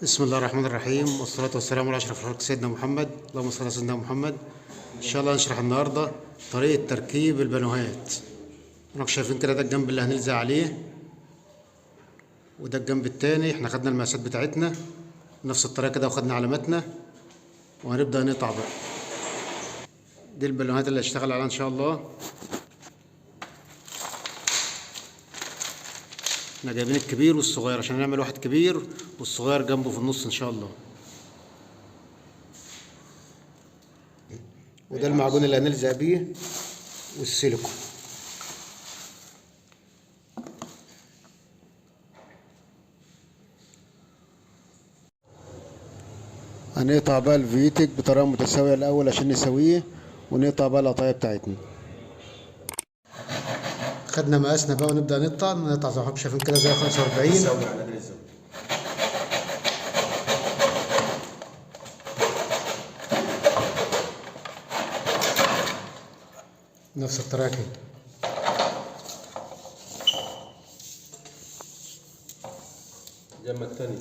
بسم الله الرحمن الرحيم، والصلاة والسلام على أشرف خلق سيدنا محمد. اللهم صل على سيدنا محمد. إن شاء الله هنشرح النهاردة طريقة تركيب البانوهات. انتوا شايفين كده ده الجنب اللي هنلزق عليه، وده الجنب التاني. احنا خدنا المقاسات بتاعتنا بنفس الطريقة كده، وخدنا علاماتنا، وهنبدأ نقطع بقى. دي البالونات اللي هشتغل عليها إن شاء الله. احنا جايبين الكبير والصغير عشان نعمل واحد كبير والصغير جنبه في النص ان شاء الله. وده المعجون اللي هنلزق بيه والسيليكون. هنقطع بقى الفيوتك بطريقة متساوية الاول عشان نسويه، ونقطع بقى القطايه بتاعتنا. خدنا مقاسنا بقى ونبدأ نقطع زي ما حضراتكم شايفين كده، زي 45. نفس الطريقة كده. جنب التاني.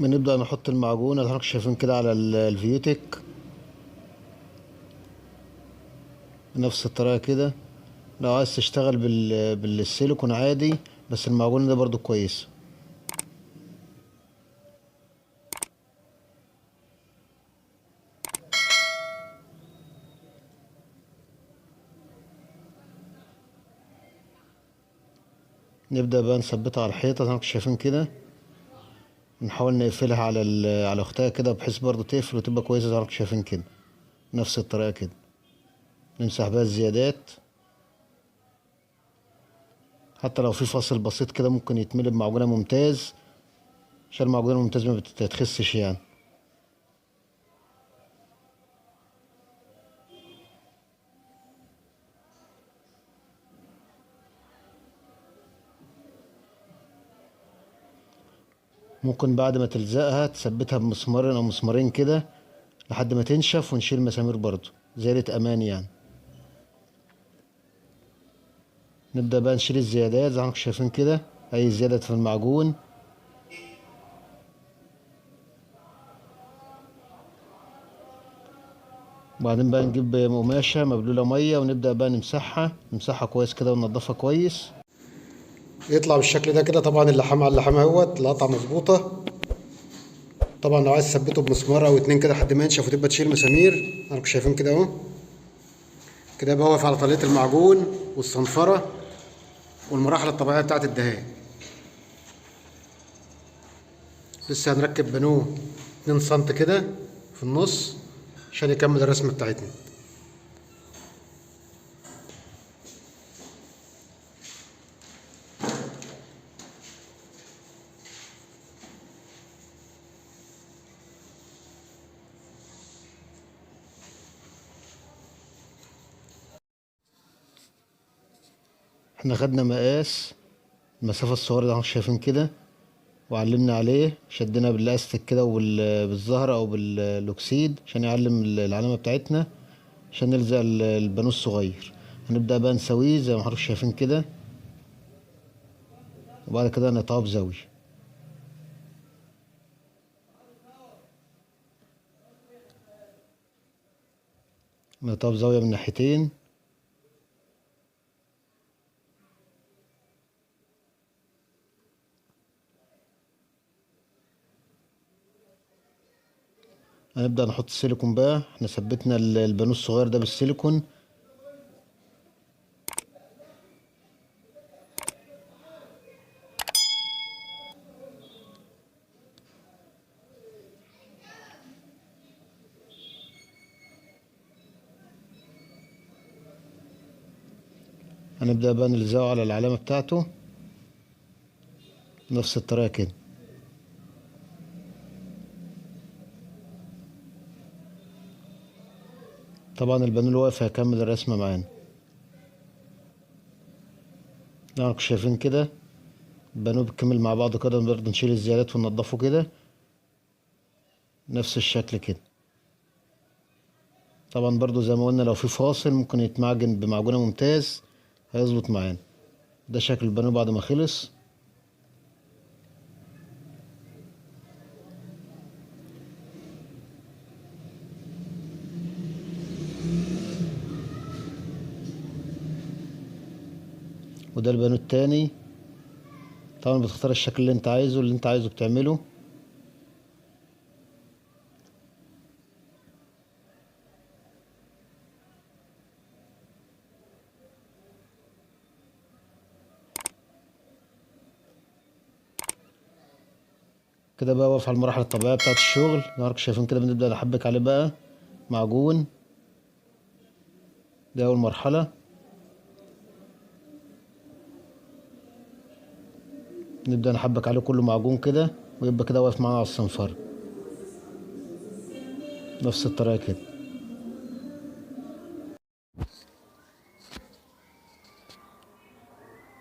بنبدأ نحط المعجون اللي حضراتكم شايفين كده على الفيوتك بنفس الطريقة كده. لو عايز تشتغل بالسيليكون عادي، بس المعجون ده برضو كويس. نبدأ بقى نثبتها على الحيطة زي ما انتم شايفين كده، نحاول نقفلها على اختها كده بحيث برضو تقفل وتبقى كويسة زي ما انتم شايفين كده. نفس الطريقة كده نمسح بقى الزيادات، حتى لو في فاصل بسيط كده ممكن يتملي بمعجونه ممتاز، عشان المعجونه الممتاز ما بتتخسش يعني. ممكن بعد ما تلزقها تثبتها بمسمارين او مسمارين كده لحد ما تنشف، ونشيل مسامير برضو زيادة امان يعني. نبدأ بقى نشيل الزيادات زي ما انتم شايفين كده، اي زيادة في المعجون. وبعدين بقى نجيب قماشة مبلولة مية ونبدأ بقى نمسحها كويس كده وننضفها كويس. يطلع بالشكل ده كده. طبعا اللحام على اللحام اهوت، القطعة مظبوطة. طبعا لو عايز تثبته بمسمار او اتنين كده لحد ما ينشف وتبقى تشيل مسامير، انتوا شايفين كده اهو. كده بقى واقف على طريقه المعجون والصنفره والمراحل الطبيعية بتاعه الدهان. لسه هنركب بانوه 2 سم كده في النص عشان يكمل الرسمة بتاعتنا. احنا خدنا مقاس المسافة الصغيرة ده شايفين كده، وعلمنا عليه، شدنا بالاستيك كده وبالزهرة او بالاكسيد عشان يعلم العلامة بتاعتنا عشان نلزق البانوس الصغير. هنبدأ بقى نسويه زي ما حضراتكم شايفين كده، وبعد كده نقطعه بزاوية. نقطعه بزاوية من ناحيتين. هنبدأ نحط السيليكون بقى. احنا ثبتنا البانوس الصغير ده بالسيليكون. هنبدأ بقى نلزقه على العلامة بتاعته نفس الطريقة كده. طبعا البانو واقف هيكمل الرسمة معانا. طبعا شايفين كده البانو بيكمل مع بعضه كده، برضه نشيل الزيادات وننضفه كده نفس الشكل كده. طبعا برضو زي ما قلنا لو في فاصل ممكن يتمعجن بمعجونة ممتاز هيظبط معانا. ده شكل البانو بعد ما خلص. وده البانو التاني. طبعا بتختار الشكل اللي انت عايزه، اللي انت عايزه بتعمله. كده بقى واقف على المراحل الطبيعية بتاعت الشغل. النهارده شايفين كده بنبدأ نحبك عليه بقى معجون. دي أول مرحلة. نبدأ نحبك عليه كله معجون كده، ويبقى كده واقف معانا على الصنفرة نفس الطريقة كده.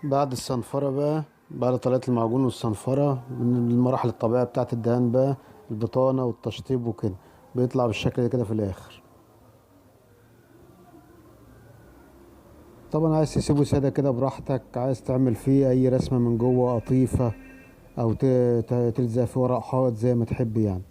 بعد الصنفرة بقى، بعد طريقة المعجون والصنفرة، من المراحل الطبيعية بتاعت الدهان بقى البطانة والتشطيب وكده، بيطلع بالشكل ده كده في الآخر. طبعا عايز تسيبه سادة كده براحتك، عايز تعمل فيه أي رسمة من جوه قطيفة أو تلزق فيه ورق حائط زي ما تحب يعني.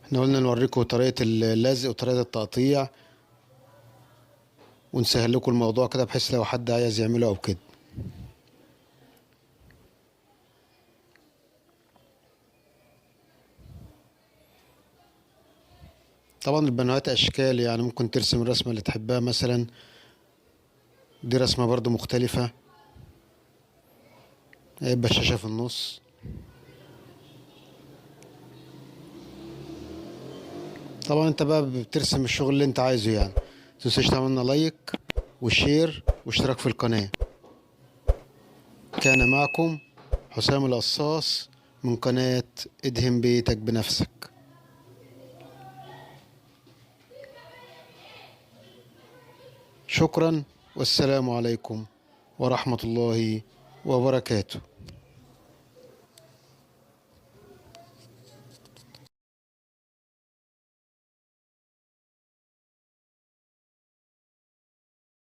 احنا قلنا نوريكم طريقة اللزق وطريقة التقطيع ونسهل لكم الموضوع كده بحيث لو حد عايز يعمله او كده. طبعا البانوهات اشكال، يعني ممكن ترسم الرسمة اللي تحبها. مثلا دي رسمة برضو مختلفة، هيبقى الشاشة في النص. طبعا انت بقى بترسم الشغل اللي انت عايزه يعني. متنساش تعملنا like و share واشتراك في القناة. كان معكم حسام القصاص من قناة ادهن بيتك بنفسك. شكرا والسلام عليكم ورحمة الله وبركاته.